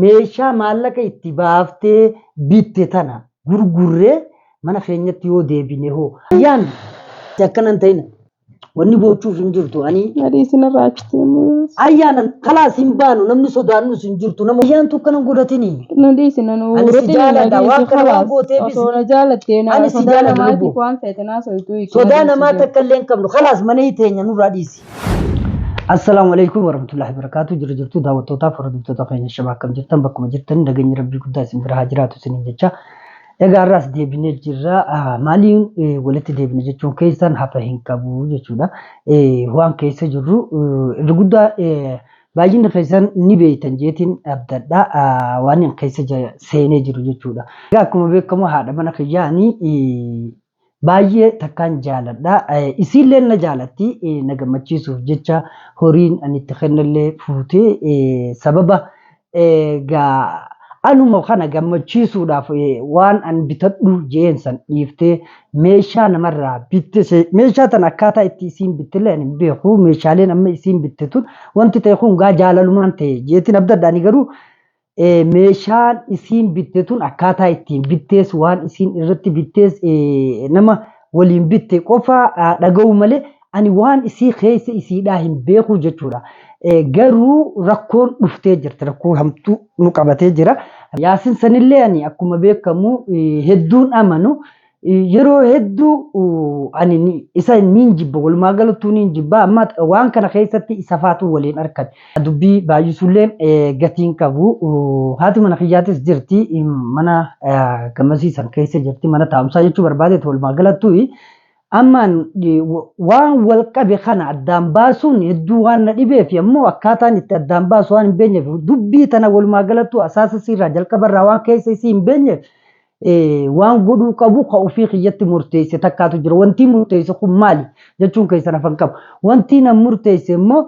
Meeshaa maallaqa itti baaftee bitte tana gurgurree mana keenyatti yoo deebine hoo? Ayyaan akkana hin ta'in. Wanni boochuuf hin jirtu. Ani Adii isinirraa achi deemuu. Ayyaan kalaas hin baanu, namni sodaannus hin jirtu. Nama ayyaantu akkana hin godhatini. Na dhiisi, na Ani si huuratin, na jaaladha. Waan dhiisi kana waan khalaas. gooteefis Osoo na jaalattee na ani si sodaa jaaladha namaatiif lubbuu. waan feete naa soytuu hiiki na Sodaa dhiisi namaa deemu. takka illee hin qabnu. Kalaas mana teenya nurraa dhiisi. Assalaamu alaikum warahmatullahi wabarakatuh. Jira jirtu daawwattootaaf hordoftoota keenya shabaa, akkam jirtan? Bakkuma jirtan nageenyi Rabbii guddaa isin bira haa jiraatu isiniin jecha. Egaa har'as deebinee jirra. Maaliin walitti deebine jechuun keessan hafa hin qabu jechuudha. Waan keessa jirru irra guddaa baay'inni keessan ni beektan jeetiin abdadha. Waan hin keessa seenee jiru jechuudha. Egaa akkuma beekamu haadha mana kiyyaanii baay'ee takkaan jaaladha. Isiillee na jaalatti. Na gammachiisuuf jecha horiin ani itti kennellee fuutee sababa egaa anuma kana gammachiisuudhaaf waan an bitadhu jeen san dhiiftee meeshaa namarraa bitte. Meeshaa tana akkaataa itti isiin bittellee ani hin beeku. Meeshaaleen amma isiin bitte tun wanti ta'e kun gaa jaalalumaan ta'e jeetiin abdadha. Ani garuu meeshaan isiin bitte tun akkaataa ittiin bittees, waan isiin irratti bittees nama waliin bitte qofa dhaga'u malee ani waan isii keessa isiidhaa hin beeku jechuudha. Garuu rakkoon dhuftee jirti. Rakkoo hamtuu nu qabatee jira. Yaasin sanillee ani akkuma beekamu hedduun amanu. Yeroo hedduu ani isa niin jibba, walumaa galattuu niin jibba. Amma waan kana keessatti isa faatu waliin argame. Dubbii baay'isuullee gatiin qabu. Haati mana kiyyaatis jirti, mana gammasiisan keessa jirti, mana taa'umsaa jechuu barbaadeetu. Walumaa galattuu ammaan waan wal qabe kana addaan baasuun hedduu waan na dhibeef, ammoo akkaataan itti addaan baasu waan hin beekneef, dubbii tana walumaa galattuu asaasa isiirraa jalqabarraa waan keessa isii hin beekneef, waan godhuu qabu ka ofii kiyyatti murteesse takkaatu jira. Wanti murteesse kun maali jechuun keessan hafan qabu. Wanti nan murteesse immoo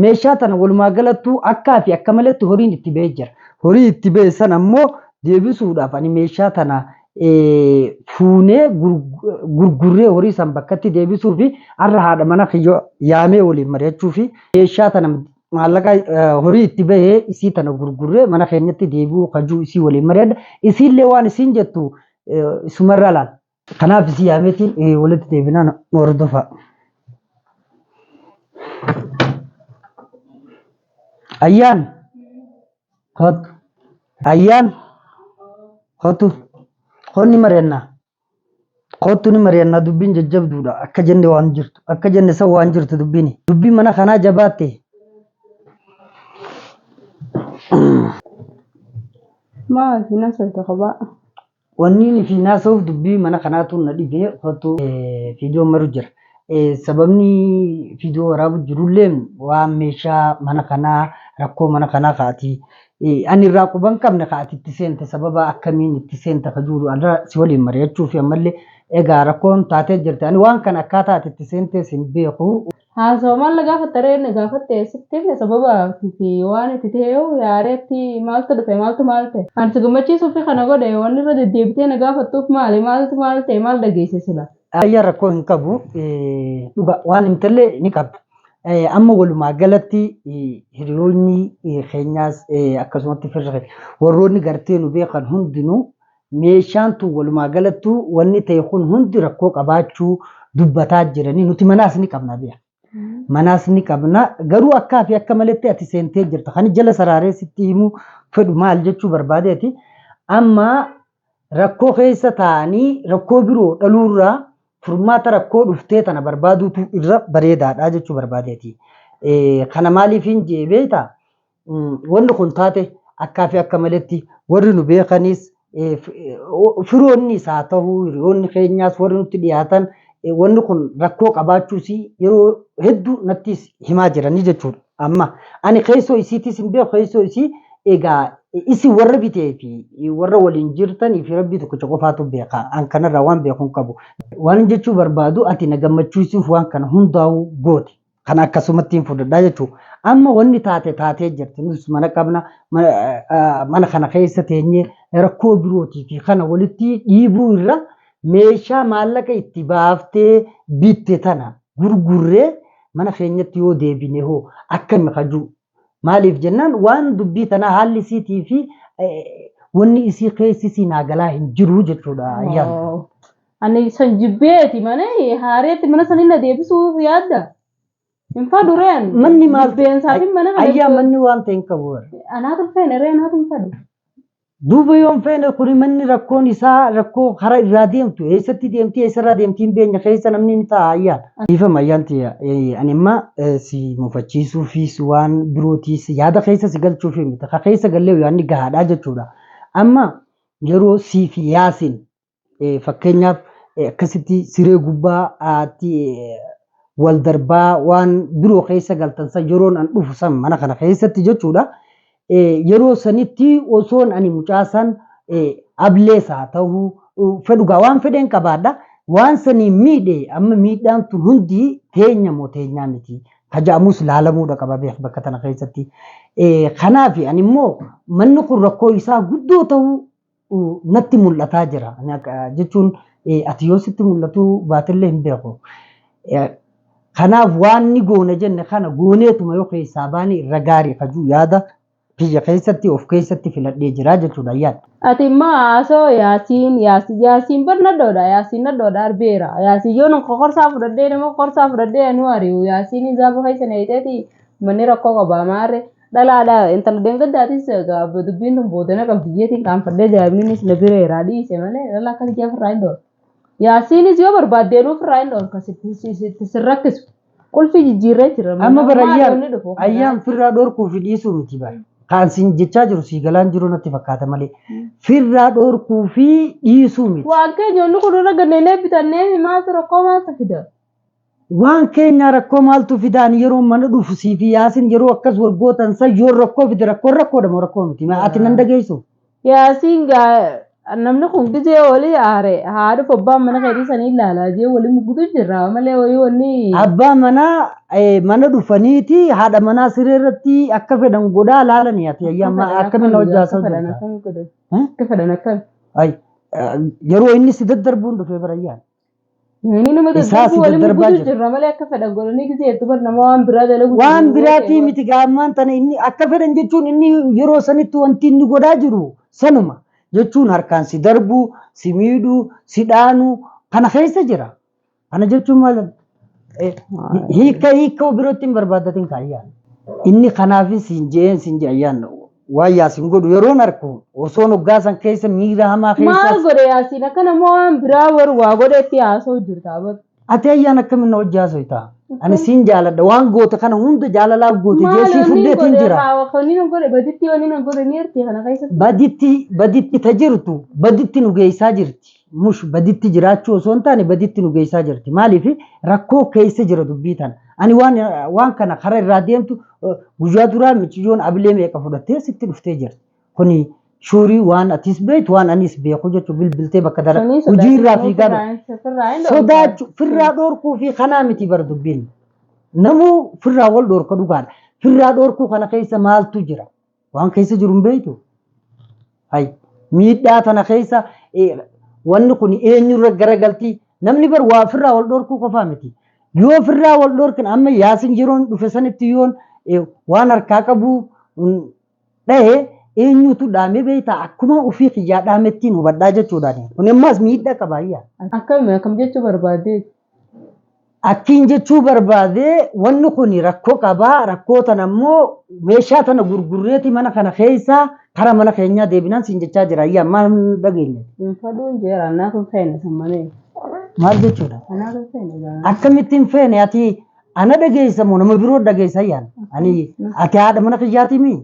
meeshaa tana walumaa galattuu akkaa fi akka malatti horiin itti ba'ee jira. Horii itti ba'e sana ammoo deebisuudhaaf ani meeshaa tana fuunee gurgurree horii san bakkatti deebisuu fi har'a haadha mana kiyya yaamee waliin mari'achuu fi meeshaa tana maallaqa horii itti bahee isii tana gurgurree mana keenyatti deebi'uu kajuu isii waliin mari'adha. Isiillee waan isiin jettu isumarraa laala. Kanaaf isii yaameetiin walitti deebinaa, nu hordofa. Ayyaan kottu. Ayyaan kottu. Konni mari'annaa. Kottu ni mari'annaa, dubbiin jajjabduudha. Akka jenne waan jirtu. Akka jenne san waan jirtu dubbiin. Dubbiin mana kanaa jabaatte. Maal fi nasoyta kophaa? Wanni inni fi naasa'uuf dubbii mana kanaatu na dhibee, kottu viidiyoon maru jira. Sababni viidiyoo waraabu jirullee waan meeshaa mana kanaa, rakkoo mana kanaa kaati. Ani irraa quban qabne kaati itti seente, sababa akkamiin itti seente ka jiru irra si waliin mari'achuu fi ammallee egaa rakkoon taatee jirti. Ani waan kana akkaataa ati itti seentees hin beeku. Haasawa maal na gaafatta ree? Na gaafatte sitti hime sababa fi waan itti ta'e yaareetti maaltu dhufe, maaltu maal ta'e. Ani si gammachiisuuf kana godhe, wanni irra deddeebitee na gaafattuuf maali? Maaltu maal ta'e, maal dhageesse sila? Ayyaa, rakkoo hin qabu. Dhuga waan himtellee ni qabda. Amma walumaa galatti hiriyoonni keenyaas akkasumatti firri warroonni gartee nu beekan hundinuu meeshaan tun walumaa galattuu wanni ta'e kun hundi rakkoo qabaachuu dubbataa jiranii. Nuti manaas ni qabna beeka. Manaas ni qabna, garuu akkaa fi akka maletti ati seentee jirta. Kan jala saraaree sitti himuu fedhu maal jechuu barbaadeeti, amma rakkoo keessa taa'anii rakkoo biroo dhaluurraa furmaata rakkoo dhuftee tana barbaaduutu irra bareedaadha jechuu barbaadeeti. Kana maaliif hin jee beektaa? Wanni kun taate akkaa fi akka maletti warri nu beekanis, firoonni isaa ta'uu, hiriyoonni keenyaas, warri nutti dhiyaatan wanni kun rakkoo qabaachuus yeroo hedduu natti himaa jiranii jechuudha. Amma ani keessoo isiitis hin beeku. Keessoo isii egaa isin warra bitee fi warra waliin jirtanii fi Rabbii tokkicha qofaatu beeka. An kanarraa waan beeku hin qabu. Waan jechuu barbaadu, ati na gammachiisuuf waan kana hundaa'u goote. Kana akkasumatti hin fudhadhaa jechuudha. Amma wanni taate taatee jirti. Nus mana qabna. Mana kana keessa teenyee rakkoo birootii fi kana walitti dhiibuu irra meeshaa maallaqa itti baaftee bitte tana gurgurree mana keenyatti yoo deebine hoo akkami kajuu? Maaliif jennaan waan dubbii tanaa haalli isiitii fi wanni isii keessi isii naa galaa hin jiru jechuudha ayyaan. Ani san jibbeeti malee haareetti mana sanii na deebisuuf yaadda. Hin fadhu reen. Manni maal Jibbeensaa fi mana kana. Ayyaan manni waan ta'e hin qabu. Anaatu feene ree anaatu hin fadhu. Duuba yoon feene kuni manni rakkoon isaa rakkoo karaa irraa deemtu eessatti deemti eessarraa deemti hin beekne keessa namni ni ta'a ayyaan. Dhiifama ayyaan tiyya ani amma si mufachiisuufis waan birootiis yaada keessa si galchuufi miti. Ka keessa gallee yaadni gahaadha jechuudha. Amma yeroo sii fi Yaasin fakkeenyaaf akkasitti siree gubbaatti wal darbaa waan biroo keessa galtan san yeroon an dhufu san mana kana keessatti jechuudha. Yeroo sanitti osoon ani mucaa san ablees haa ta'u fedhugaa waan fedheen qabaadha. Waan sanii miidhe amma miidhaan tun hundi teenya moo teenyaa miti. Kaja'amus laalamuudha qaba beek bakka tana keessatti. Kanaaf ani immoo manni kun rakkoo isaa guddoo ta'uu natti mul'ataa jira. Jechuun ati yoo sitti mul'atu baatellee hin beeku. Kanaaf waan ni goone jenne kana gooneetuma yoo keessaa baane irra gaarii kajuu yaada biyya keessatti of keessatti filadhee jira jechuudha ayyaan. Ati immoo haasoo Yaasiin Yaasiin Yaasiin bar nadhoodha Yaasiin nadhoodha arbeera Yaasiin yoo nun kokorsaa fudhadhee nama kokorsaa fudhadhee anuu ari'u Yaasiin zaaba keessa na hidheeti manni rakkoo qaba maarre dhalaadha intala deengadaatiis gaafa dubbiin tun boodana qabdi jeetiin qaanfadhee daa'imninis na bireera dhiise malee dhala akka ijaa ofirraa hin dhoorku. Yaasiinis yoo barbaadde ofirraa hin dhoorka sitti sin rakkisu qulfii jijjiirree jira. Amma bara ayyaan ayyaan firraa dhorkuu fi dhiisuu miti bara. Kan sin jechaa jiru sii galaan jiru natti fakkaata malee. Firraa dhorkuu fi dhiisuu miti. Waan keenya inni kun irra ganneenee bitannee maaltu rakkoo maaltu fida? Waan keenya rakkoo maaltu fidaan yeroo mana dhufu sii fi Yaasin yeroo akkas wal gootan san yoo rakkoo fide rakkoon rakkoodha moo rakkoo miti? Ati nan dhageessu. Yaasiin namni kun gizee walii aare haa dhufu abbaan mana keetii sanii ilaalaa jee walii muggutu jirra malee wayii wanni. Abbaa manaa mana dhufaniiti haadha manaa siree irratti akka fedhan godhaa laalanii ati ayyaa akkamiin hojjaa Akka fedhan akkami godhan? Akka fedhan akkami? Ay yeroo inni si daddarbuun dhufee bara ayyaan. Inni nama Isaa si daddarbu walii daddarbaa muggutu jira. jirra malee akka fedhan godhanii gizee hedduu bar nama waan biraa dalagu. Waan biraatii miti gaammaan tana inni akka fedhan jechuun inni yeroo sanitti wanti inni godhaa jiru sanuma jechuun harkaan si darbu, si miidhuu, si dhaanu kana keessa jira. Kana jechuun maal hiika hiika birootti hin barbaadatin kaayyaan. Inni kanaafis siin je'een siin je'e ayyaan waan Yaasiin godhu yeroon arku osoon hoggaa san keessa miira hamaa Maal keessa godhe Yaasiin akka nama waan biraa waru waa godhetti haasa'u jirta bar. Ati ayyaan akkamiin na hojii haasofta? Ani siin jaaladha waan goote kana hunda jaalalaaf goote Maal jeesii wanni fudheetiin godhe jira. wanni nan godhe baditti wanni nan godhe ni erti kana keessatti. Baditti baditti ta jirtu baditti nu geessaa jirti. Mush baditti jiraachuu osoo hin taane baditti nu geessaa jirti. Maaliif rakkoo keessa jira dubbii tana. Ani waan waan kana karaa irraa deemtu guyyaa duraa miciyyoon abilee meeqa fudhattee sitti dhuftee jirti. Kuni shuurii waan atis beektu waan anis beeku jechuun bilbiltee bakka dara hojii irraa fiigaa dhufe. Sodaachuu firraa dhorkuu fi kanaa miti bara dubbiin. Namuu firraa wal dhorka dhugaadha. Firraa dhorkuu kana keessa maaltu jira? Waan keessa jiru hin beektu. Hay miidhaa tana keessa wanni kun eenyurra garagalti? Namni bar waa firraa wal dhorkuu qofaa miti. Yoo firraa wal dhorkan amma Yaasin yeroon dhufe sanitti yoon waan harkaa qabu dhahe eenyutu dhaame beektaa akkuma ofii kiyyaa dhaamettiin hubadhaa jechuudhaan. Kun ammas miidhaa qaba ayyaa. Akkami akkam jechuu barbaadde? Akkiin jechuu barbaade wanni kun rakkoo qabaa rakkoo tana immoo meeshaa tana gurgurreeti mana kana keessa kara mana keenyaa deebinaan siin jechaa jira ayyaa maal dhageenya? Hin fadhuun jeera anaatu hin feene san malee. Maal jechuudha? Anaatu hin feene gaa. Akkamitti hin feene ati ana dhageessa moo nama biroo dhageessa ayyaan? Ani ati haadha mana kiyyaatii mii?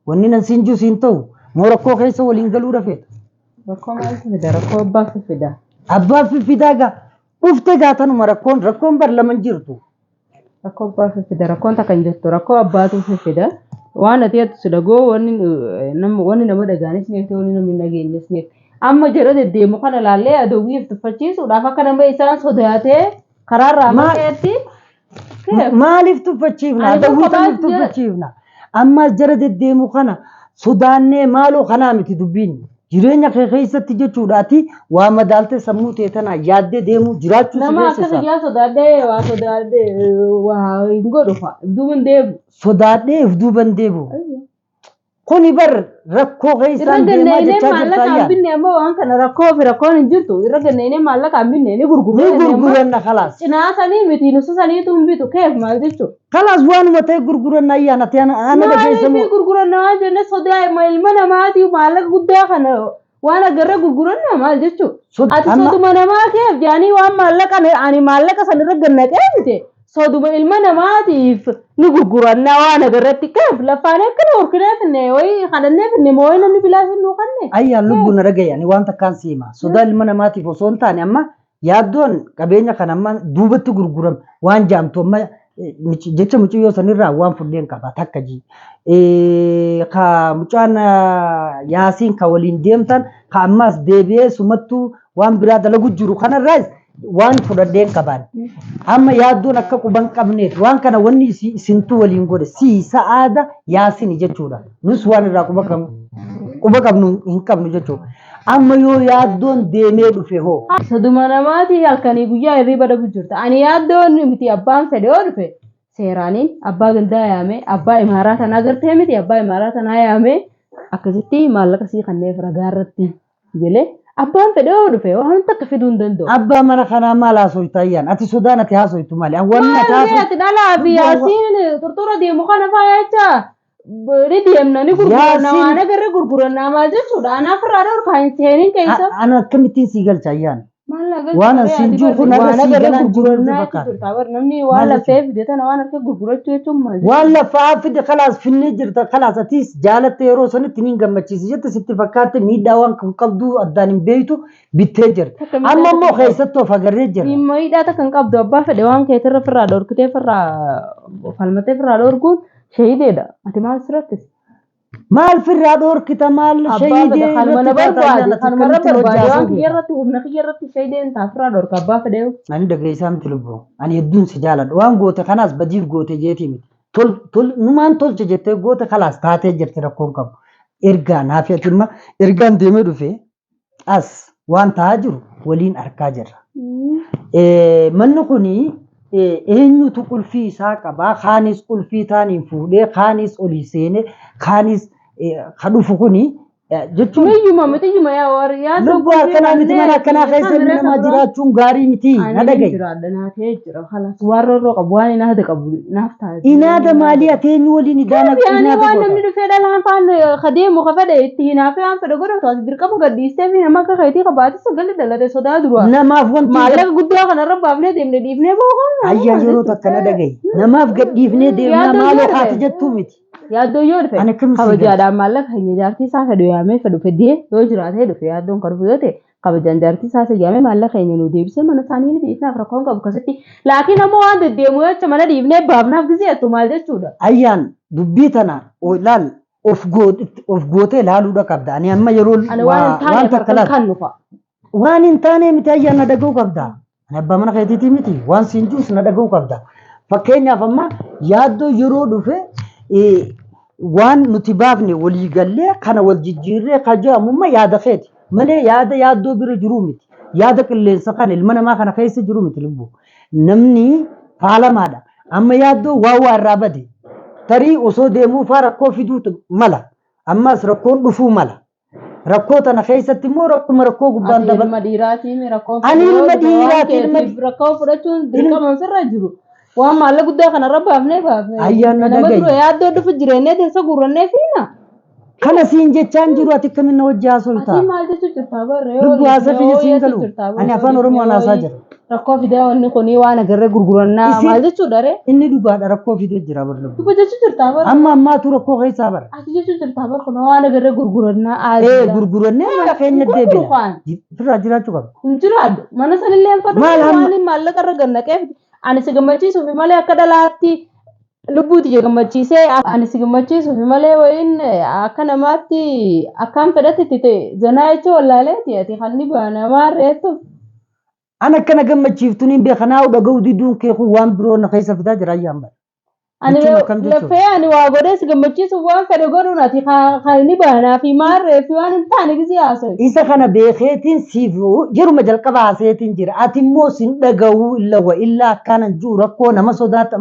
Wanni nan siin jiru siin ta'u moo rakkoo keessa waliin galuu dhafeeta? Rakkoo maaltu fida? Rakkoo abbaa fida. Abbaa fiffidaa gaa dhufte gaa tanuma rakkoon rakkoon bar lama hin jirtu. Rakkoo abbaa fida. Rakkoon takka hin jirtu. Rakkoo abbaatu fida. Waan ati jettu si dhagoo wanni nama wanni nama dhagaanis ni jirti wanni nama hin dhageenyes ni jirti. Amma jara deddeemu kana laallee adawwiif tuffachiisuudhaaf akka nama isaan sodaatee karaarraa maqeetti. Maaliif tuffachiifna? Ani Adawwii kophaa tamiif jira. tuffachiifna? Ammas jara deddeemu kana sodaannee maaloo kanaa miti dubbiin. Jireenya kee keessatti jechuudha ati waa madaaltee sammuu tee tanaa yaaddee deemuu jiraachuu si Nama akka feesisa. kiyyaa sodaadhee waa sodaadhee waa hin godhu fa'a. Duuba hin deebi'u. Sodaadhee if duuban deebi'u. Kuni bar rakkoo Irra keessaan deemaa ganneenee jechaa jirta maallaqaan ayyaan. binne ammoo waan kana rakkoo fi rakkoon hin jirtu. Irra ganneenee maallaqaan binne ni gurgurra. Ni gurguranna kalaas. Cinaa sanii miti nusa saniitu hin bitu keef maal jechuudha. Kalaas waanuma ta'e gurguranna ayyaan ati ana dhageessa Maaliif moo. gurguranna waan jenne sodaa ilma namaatii maallaqa guddaa kana waan agarra gurguranna maal jechuudha. Ati Amma soduma namaa keef jaanii waan maallaqa ani maallaqa san irra gannaqee mite soduma ilma namaatiif ni gurguranna waan agarratti keef lafaan akkana horkinee finne wayii kadhannee finne moo wayii namni bilaa finnuu kanne. Ayyaan lubbuu na dhagaye ani waan takkaan si hima. Sodaa ilma namaatiif osoo hin taane amma yaaddoon qabeenya kana amma duubatti gurguram waan jaamtu amma jecha mucayyoo sanirraa waan fudheen qaba takka ji. Ka mucaan Yaasiin ka waliin deemtan ka ammas deebi'ee sumattuu waan biraa dalagu jiru kanarraas waan fudhadheen qabaan. Amma yaaddoon akka quban qabneef waan kana wanni isintu waliin godhe si sa'aada Yaasiin jechuudha. Nus waan irraa quba qabnu quba qabnu hin qabnu jechuudha. Amma yoo yaaddoon deemee dhufe hoo Soduma namaatii halkanii guyyaa hirriba dhabu jirta. Ani yaaddoon miti abbaan fedhe yoo dhufe seeraaniin abbaa gandaa yaamee abbaa imaaraa tanaa gartee miti abbaa imaaraa tanaa yaamee akkasitti maallaqa sii kanneef ragaa irratti jedhee abbaan fedhe yoo dhufe waan takka fiduu hin danda'u. Abbaa mana kanaa maal haasoyta ayyaan? Ati sodaan ati haasoytu maali? An wanni ati Maal haasoytu ati dhalaa fi yaasiin tortora deemu kana faa jecha ni deemna ni gurguranna Yaasiin waan agarre gurguranna maal jechuudha. Anaaf irraa dhorkaa hin seenin keessa. Ana akkamittiin sii galcha ayyaan? Maal na galcha Waan an ree siin ati jiru bar kun har'a waan sii agarre galaan jiru natti gurgurannaa fakkaata. jirta bar namni waan Maal laftee jechuudha? fide tana waan harka gurgurachuu jechuun maal Waan jechuudha? lafaa fide kalaas finnee jirta kalaas atis jaalatte yeroo sanitti niin gammachiise jette sitti fakkaatte miidhaa waan qabdu addaan hin beektu bittee jirta. Takka miidhaa Amma takka immoo hin qabdu. keessattuu of agarree jirra. Miidhaa takka hin qabdu abbaa fedhe waan keetirra firraa dhorkitee firraa falmatee firraa dhorkuun shahideedha. Ati maal si rakkise? Maal firraa dhorkita maal Abbaa fedhe shahidee kanuma irratti na taata barbaade ayyaan ati kanuma irra akkamittiin hojii barbaade waan haasoo kiyya beekta? irratti humna kiyya irratti shahideen ta'a firraa dhorka abbaa fedhe. Ani dhageessaa miti lubbuu. Ani hedduun si jaaladha. Waan goote kanaas badiif goote jeetii miti. Tol tol numaan tolche jettee goote kalaas taatee jirti rakkoon qabu. Ergaa naaf ati imma ergaan deemee dhufe as waan ta'aa jiru waliin argaa jirra. Manni kuni eenyutu qulfii isaa qabaa? Kaanis qulfii taaniin fuudhee, kaanis olii seenee, kaanis ka dhufu kuni jechuun Miyyuma mitiyyuma yaa warri yaaddoon lubbuu qulfii akkanaa miti mana mannee akkanaa fi keessa ilmi kameree namaa kan biraa. jiraachuun gaarii miti na Ani nin dhaga'i. jiraadha naa ta'ee jira kalas waan roorroo qabu waan inaada qabu naaf ta'a Inaada jireenya maalii inaada ati eenyu waliin idaana qabu. Yaani inaada waan goota? namni dhufee dhalaan faan ka deemu ka fedhe itti hinaafee waan fedhe godhatu ati dirqama gadhiistee fi nama akka keetii qabaate sagalee dhalate sodaa dura. Namaaf wanti gad Maallaqa guddaa kanarra baafnee deemne dhiifnee booqoon ayyaa maal yeroo jechuudha. takka na dhaga'i. Namaaf gadhiifnee deemnaa Yaaddoo maaloo yoo haati dhufe jettuu miti. yaaddoo yoo dhufe Ani akkamiin sii galcha? kabajaadhaan maallaqa keenya jaartii isaa fedhu yaamee fedhu fedhee yoo jiraatee dhufe yaaddoon kan dhufu yoo ta'e kabajaan jaartii isaa yaamee maallaqa keenya nu deebisee mana isaanii ni dhiifnaaf rakkoon qabu akkasitti laakiin ammoo waan deddeemu jecha mana dhiifnee baafnaaf gisee maal jechuudha. Ayyaan dubbii tana laal of gootee laaluudha qabda. Ani amma yeroo Ani waan hin waan taane takka harkaan laal kan nufa. waan hin taane miti ayyaan na dhaga'uu qabda. Ani abbaa mana keetiitii miti waan siin jiruus na dhaga'uu qabda. Fakkeenyaaf amma yaaddoo yeroo dhufe waan nuti baafne walii gallee kana wal jijjiirree ka jedhamumma yaada keeti. Malee yaada yaaddoo bira jiruu miti. Yaada qilleensa kana ilma namaa kana keessa jiru miti lubbuu. Namni faalamaadha. Amma yaaddoo waa waa irraa bade. Tarii osoo deemuu faa rakkoo fiduu mala. Ammas rakkoon dhufuu mala. Rakkoo tana keessatti immoo rakkuma rakkoo gubbaan Ati dabal. ilma dhiiraatii rakkoo Ani fedhe yoo ilma dhufe waan dhiiraati ilma keetiif rakkoo fudhachuun ilma dirqama sirra jiru. Waan maallaqa guddaa kanarra baafnee baafne ayyaan na nama dura dhaga'i. yaaddoo dhufu jireenyee teessa guurrannee fiina. Kana siin jechaan jiru ati akkamiin na wajji haasofta? Ati maal jechuu jirta barre yoo Lubbuu dhiifne haasa fi yoo siin jechuu galu. jirta Ani barre yoo afaan dhiifne Oromoon haasaa yoo jira. rakkoo fidee wanni kunii waan agarree gurgurannaa Isin maal jechuudha ree? inni dhugaadha rakkoo fidee jira bar lubbuu. Dhuga jechuu jirta barre. Amma ammaatu rakkoo keessaa bara. Ati jechuu jirta barre kun waan agarree gurgurannaa Ee aadiidha. gurgurannee mana Hin keenya gurguru deebina. waan. Firraa jiraachuu qabna. Hin jiraadhu. Mana sanillee hin fadhu Maal hamma waan maallaqa irra gannaqee ani si gammachiisuuf malee akka dhalaatti lubbuuti je gammachiisee ani si gammachiisuuf malee wayiin akka namaatti akkaan fedhatti itti ta'e zanaa jechuun wallaaleeti ati kan namaa reettu. Ana akkana gammachiiftuun hin beekanaa dhaga'uu diduun kee kun waan biroo na keessa fidaa jira ayyaan bara. Ani Jechuun akkam jechuudha? lafee ani waa godhee si gammachiisuuf waan fedhe godhuun ati kan inni baanaa fi maarree fi waan hin taane gisee haasa'e. Isa kana beekeetiin siif yeruma jalqaba haasayeetiin jira. Ati immoo sin dhaga'uu illa wa illa akkanan jiru rakkoo nama sodaata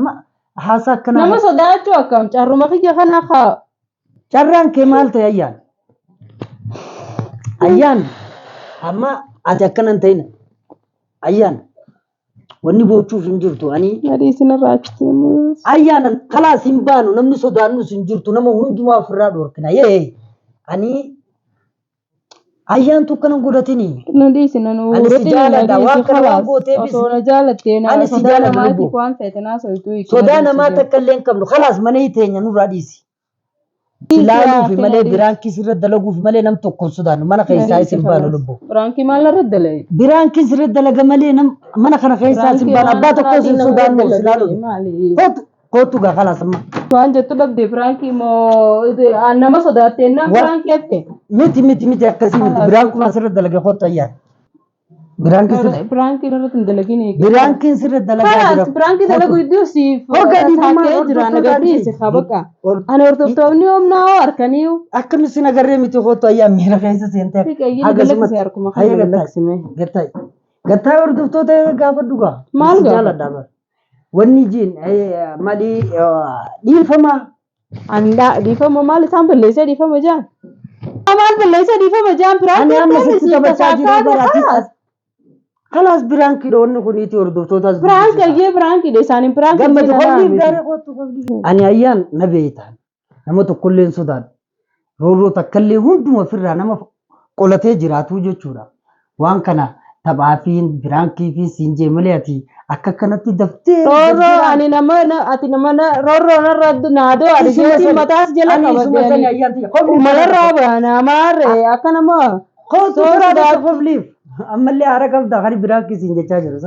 haasaa akkanaa. Nama sodaachuu akkam carruma kiyya kana haa. Carraan kee maal ta'e ayyaan? Ayyaan amma ati akkana hin ta'in. Ayyaan wanni gochuuf hin jirtu ani Adii isinirraa achitti. ayyaan kalaas hin baanu namni sodaannus hin jirtu nama hundumaa ofirraa dhorkina yee ani ayyaantu akkana hin godhatini. Na dhiisi na nu Ani si jaaladha, waan kana waan gooteefis Osoo na jaalattee na Ani si sodaa jaaladha namaatiif lubbuu. waan feete naa soituu. Sodaa namaa takka illee hin qabnu kalaas mana teenya nurraa dhiisi. Ilaaluufi malee biraankii sirra dalaguufi malee nam tokko hin sodaannu mana keessaa isin baanu lubbuu. Biraankii maal irra dalagee? Biraankii sirra dalaga malee nam mana kana keessaa isin baanu abbaa tokko isin sodaannu silaaluufi. Maali? Kootu kootu gaa kalaas amma. Waan jettu dhabde biraankii moo nama sodaattee naan biraankii jette? Miti miti miti akkasii miti biraankuma sirra dalage kootu ayyaan. Biraankii sirra Biraankii irratti hin dalagin. biraankiin sirra dalagaa jira. Kalaas biraankii dalagu iddoo siif Hoggaa dhiifamaa taatee jira na gadhiisi haa baqa. Ani hordoftoonni hoomnaa hoo harkanii Akkami sin agarree miti kootu ayyaan miira keessa seentee. Hagasumatti. Harkuma Hayya kana gattaay. laksime. Gattaay. Gattaay hordoftoota gaafa dhugaa. Maal Si gaafa? jaaladha bara. Wanni jiin mali dhiifama. Ani dhiifama maal isaan balleessee dhiifama jaan? Maal balleessee dhiifama jaan Ani biraankii amma ta'e sitti siif taphachaa jiru tasaafaa baraati. kalaas. Kalaas biraankii dhoonni kuniiti hordoftootaas. Biraankii ayyee biraankii dha isaaniin biraankii Gammadu jedhan qolliif miti. gaarii kootu qolliif. Ani ayyaan na beektan nama tokkollee hin sodaadhu. Roorroo takkallee hunduma ofirraa nama qolatee jiraatu jechuudha. Waan kana taphaa fi biraankii fi siin jee malee ati akka kanatti daftee. Roorroo ani nama ati nama roorroo narra naadoo ani jeetiin mataas jala Ani isuma sani qabadde. ayyaan tiyya. Qolliif Malarraa baana maarree akka nama Kootu Soora biraa qolliif. Ammallee haara qabda kan biraankii siin jechaa jiru.